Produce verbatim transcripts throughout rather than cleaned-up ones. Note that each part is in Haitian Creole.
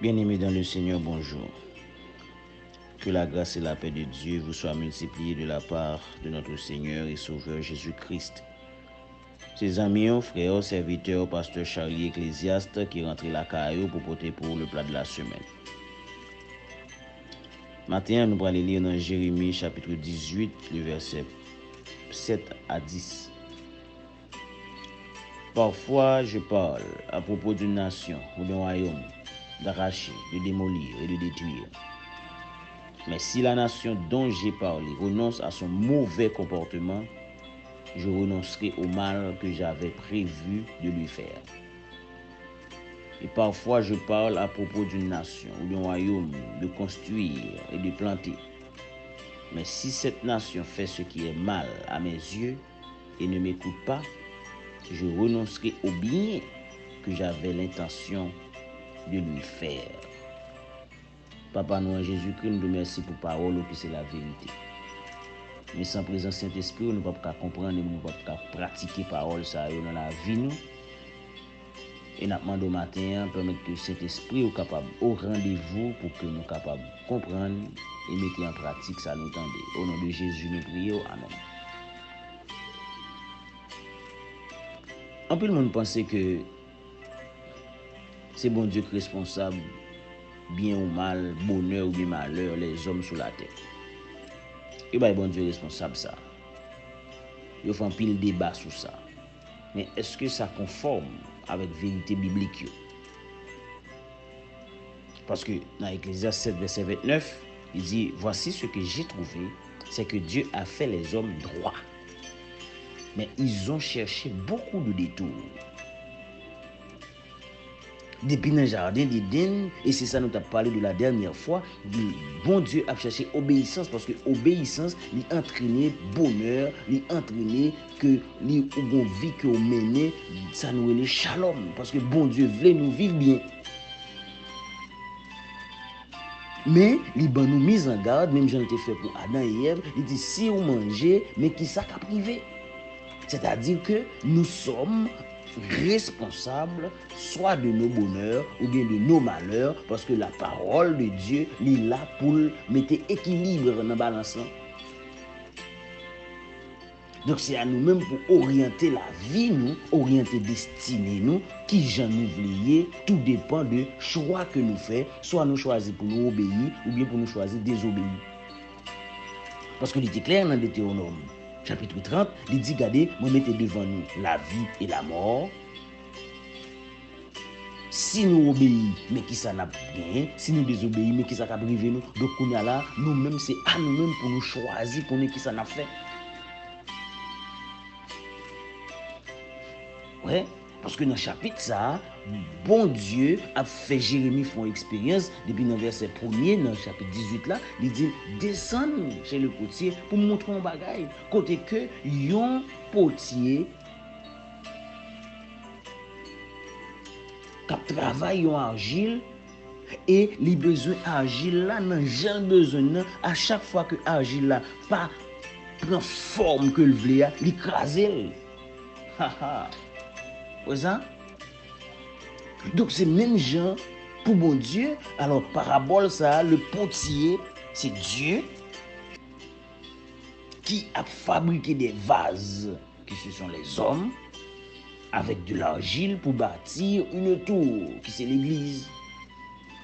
Bien-aimés dans le Seigneur, bonjour. Que la grâce et la paix de Dieu vous soient multipliées de la part de notre Seigneur et Sauveur Jésus-Christ. Se zanmi w, frè w, sèvitè w, pastè Charlie Ecclésiaste ki rantre lakay ou pou pote pou ou le plat de la semaine. Maten an, nou prale li nan Jeremi chapit dizuit, le vèsè sèt a dis. Parfois, je parle à propos d'une nation ou d'un royaume d'arracher, de démolir et de détruire. Mais si la nation dont j'ai parlé renonce à son mauvais comportement, je renoncerai au mal que j'avais prévu de lui faire. Et parfois, je parle à propos d'une nation ou d'un royaume de construire et de planter. Mais si cette nation fait ce qui est mal à mes yeux et ne m'écoute pas, je renoncerai au bien que j'avais l'intention de lui faire. Papa nou an Jezikri, nou di w mèsi pou pawòl ou ki se laverite. Men san prezans Sentespri w, nou p ap ka konprann e nou p ap ka pratike pawòl sa yo nan lavi nou. E n ap mande w maten an, pèmèt ke Sentespri w kapab o randevou pou ke nou kapab konprann e mete an pratik sa nou tande. O non de Jezi, nou priye w. Amèn. Anpil moun panse ke se Bondye ki responsab byen ou mal, bonè oubyen malè lèzòm sou latè. Yo bay Bondye responsab sa. Yo fè anpil deba sou sa. Men èske sa konfòm avèk verite biblik yo? Paske nan Eklezyas sèt vèsè vennèf, li di, Voici ce que j'ai trouvé, c'est que Dieu a fait les hommes droits. Mais ils ont cherché beaucoup de détours. Depi nan jaden Dedenn, e se sa nou t ap pale de la dènyè fwa, Bondye ap chèche obeyisans, paske obeyisans, li antrene bonè, li antrene ke li ou gon vi ke w mennen, sa nou rele shalom, paske Bondye vle nou viv byen. Men, li ban nou mizangad, menm jan l te fè pou Adan e Èv, li di, si w manje, men kisa k ap rive? Sètadi ke nous sommes responsables soit de nos bonheurs ou bien de nos malheurs, paske la parole de Dieu, li la pou l mete ekilib nan balans lan. Donk, se a nou menm pou oryante lavi nou, oryante destine nou, kijan nou vle ye, tou depan de chwa ke nou fè, swa nou chwazi pou nou obeyi, oubyen pou nou chwazi dezobeyi. Paske li te klè nan Detewonòm, chapit trant, li di, Gade, mwen mete devan nou lavi e lamò. Si nou obeyi, men kisa n ap genyen? Si nou dezobeyi, men kisa k ap rive nou? Donk, kounye a la, nou menm, se a nou menm pou nou chwazi konnen kisa n ap fè. Wè, paske nan chapit sa a, Bondye ap fè Jeremi fè yon eksperyans, depi nan vèsè premye, nan chapit dizuit la, li di, Descends chez le potier pou m montre w yon bagay. Kote ke yon potye k ap travay yon arjil, e li bezwen arjil la nan jan l bezwen l nan, a chak fwa ke arjil la pa pran fòm ke l vle a, li kraze l. Haha. Wè sa? Donk, se menm jan pou Bondye. Alò, parabòl sa a, le potier, se Dye ki ap fabrike de vaz, que ce sont les hommes, avec de l'argile pour bâtir une tour, ki se legliz,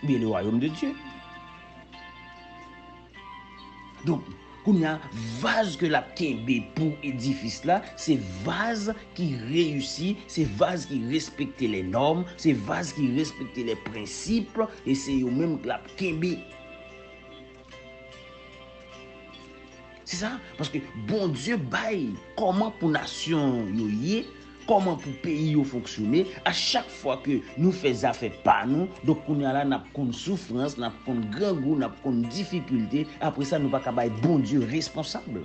oubyen le royaume de Dieu. Donk, kounye a, vaz ke l ap kenbe pou edifis la, se vaz ki reyisi, se vaz ki respekte les normes, se vaz ki respekte les principes, e se yo menm l ap kenbe. Se sa, paske Bondye bay kòman pou nasyon yo ye, kòman pou peyi yo fonksyone. A chak fwa ke nou fè zafè pa nou, donk kounye a la, n ap konn soufrans, n ap konn grangou, n ap konn difikilte. Apre sa, nou pa ka bay Bondye responsab.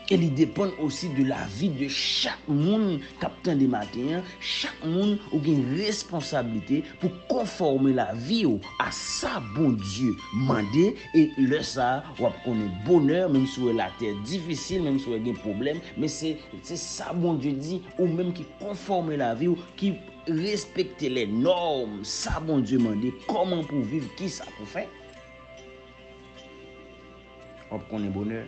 E li depann osi de lavi de chak moun k ap tande maten an. Chak moun ou gen responsablite pou konfòme lavi w a sa Bondye mande. E lè sa a, w ap konnen bonè, menm si w wè latè difisil, menm si w wè gen pwoblèm, men se, se sa Bondye di, ou menm ki konfòme lavi w, ki respekte lè nòm, sa Bondye mande, kòman pou w viv, kisa pou w fè. W ap konnen bonè.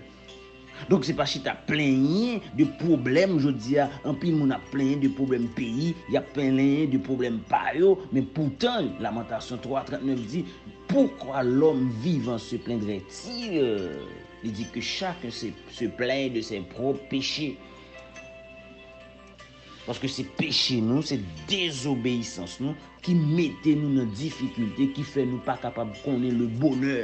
Donk, se pa chita plenyen de pwoblèm jodi a. Anpil moun ap plenyen de pwoblèm peyi, y ap plenyen de pwoblèm pa yo, men poutan, Lamantasyon twa trannèf di, pourquoi l'homme vivant se plaindrait-il? Li di que chacun se, se plaint de ses propres péchés. Paske se peche nou, se dezobeyisans nou ki mete nou nan difikilte, ki fè nou pa kapab konnen le bonè.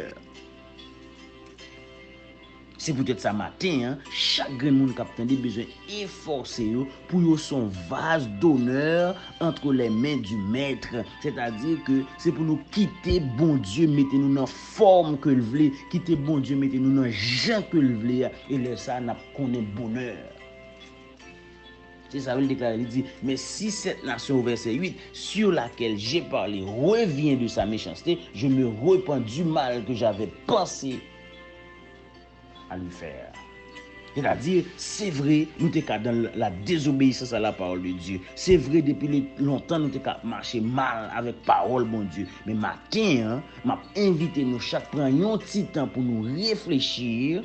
Se poutèt sa maten an, chak grenn moun k ap tande bezwen efòse yo pou yo se yon vaz donè entre les mains du Maître. Sètadi ke se pou nou kite Bondye mete nou nan fòm ke l vle, kite Bondye mete nou nan jan ke l vle a, e lè sa a, n ap konnen bonè. Se sa l deklare, li di, mais si cette nation, au verset huit, sur laquelle j'ai parlé revient de sa méchanceté, je me repens du mal que j'avais pensé à lui faire. Sètadi, se vre, nou te ka dans la désobéissance à la parole de Dieu. Se vre, depi lontan, nou te ka mache mal avèk pawòl Bondye. Men maten an, m ap envite nou chak pran yon ti tan pou nou reflechi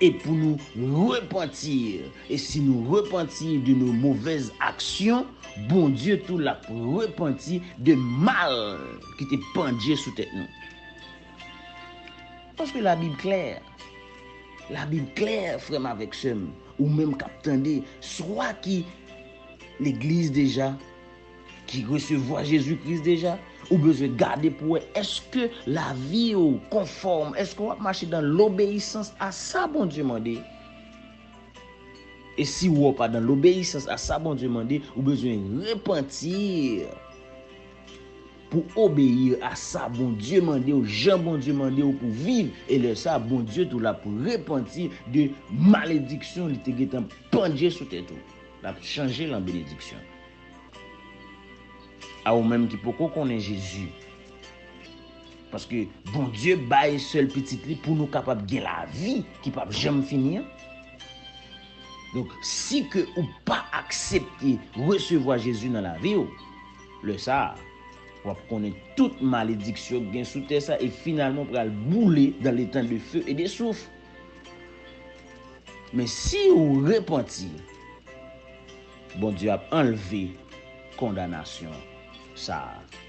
e pou nou repanti. E si nou repanti de nos mauvaises actions, Bondye tou l ap repanti de mal ki te pandye sou tèt nou. Paske Labib klè. Labib klè, frè m avèk sè m. Ou menm k ap tande, swa ki legliz deja, ki resevwa Jezi Kris deja, ou bezwen gade pou wè, èske lavi w konfòm, èske w ap mache dans l'obéissance à sa Bondye mande? E si w pa dans l'obéissance à sa Bondye mande, ou bezwen repanti pou obeyi a sa Bondye mande w, jan Bondye mande w pou viv. E lè sa, Bondye tou l ap repanti de malediksyon li te gentan pandye sou tèt ou. L ap chanje l an benediksyon. A ou menm ki poko konnen Jezi. Paske Bondye bay sèl pitit li pou nou kapab gen lavi ki p ap janm fini an. Donk, si ke ou pa aksepte resevwa Jezi nan lavi w, lè sa a, w ap konnen tout malediksyon k gen sou tè sa e finalman w pral boule dans l'étang de feu et de soufre. Men si w repanti, Bondye ap anlve kondanasyon sa a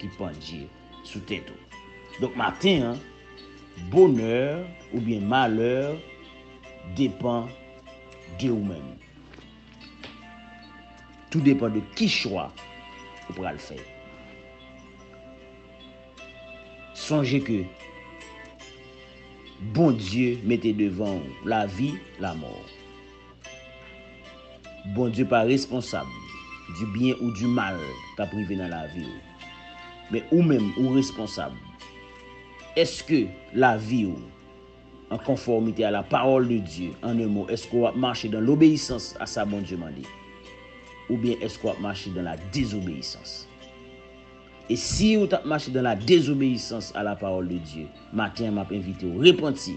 ki pandye sou tèt ou. Donk, maten an, bonè oubyen malè depann de ou menm. Tou depann de ki chwa ou pral fè. Sonje ke Bondye mete devan w lavi, lamò. Bondye pa responsab du bien ou du mal k ap rive nan lavi w. Men ou menm, ou responsab. Èske lavi w an konfòmite à la parole de Dieu, en un mot, èske w ap mache dans l'obéissance à sa Bondye mande? Oubyen èske w ap mache dans la désobéissance? E si w t ap mache dans la désobéissance à la parole de Dieu, maten an m ap envite w repanti.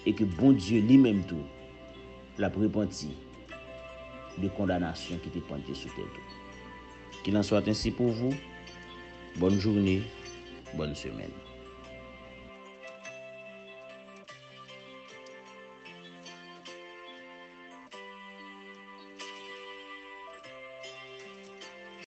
E ke Bondye li menm tou, l ap repanti de kondanasyon ki te pandye sou tèt ou. Qu'il en soit ainsi pour vous. Bonne journée, bonne semaine.